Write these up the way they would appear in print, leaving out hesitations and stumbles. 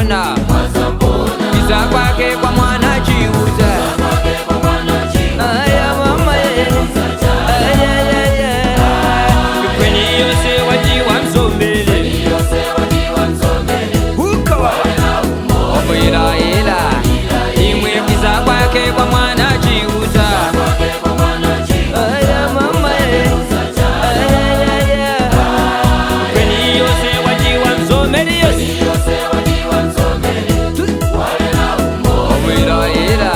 Hazampona Kisa kwake kwa mwana chiuta. Aya mama ye. Aya ya ya. Kweni yose wajiwa msombele. Huko Obwira ila. Imwe kisa kwake kwa mwana chiuta. Aya mama ye. Aya ya ya. Kweni yose wajiwa msombele yose. Obwira ila.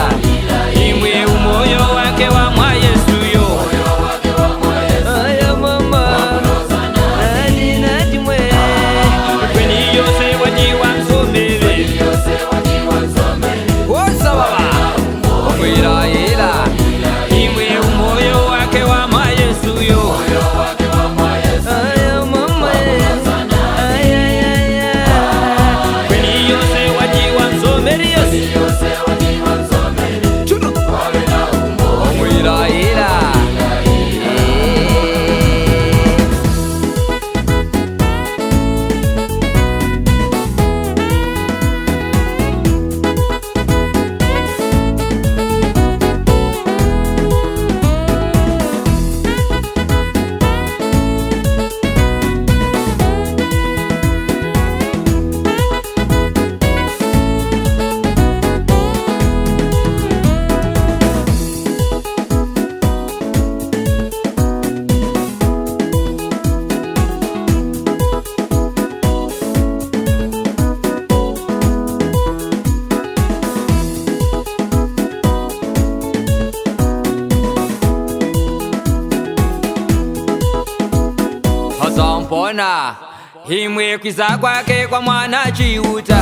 Imwe umoyo wake wa mwa Yesu yo. Aya mama. Nani nani mwe. Kweni yose wajiwa msombele. Woza baba. Obwira ila. Imwe umoyo wake wa mwa Yesu yo. Aya mama ye. Aya ya ya. Kweni yose wajiwa msombele yose. Chuno. Obwira ila. Hazampona imwe kwiza kwake kwa mwana chiuta.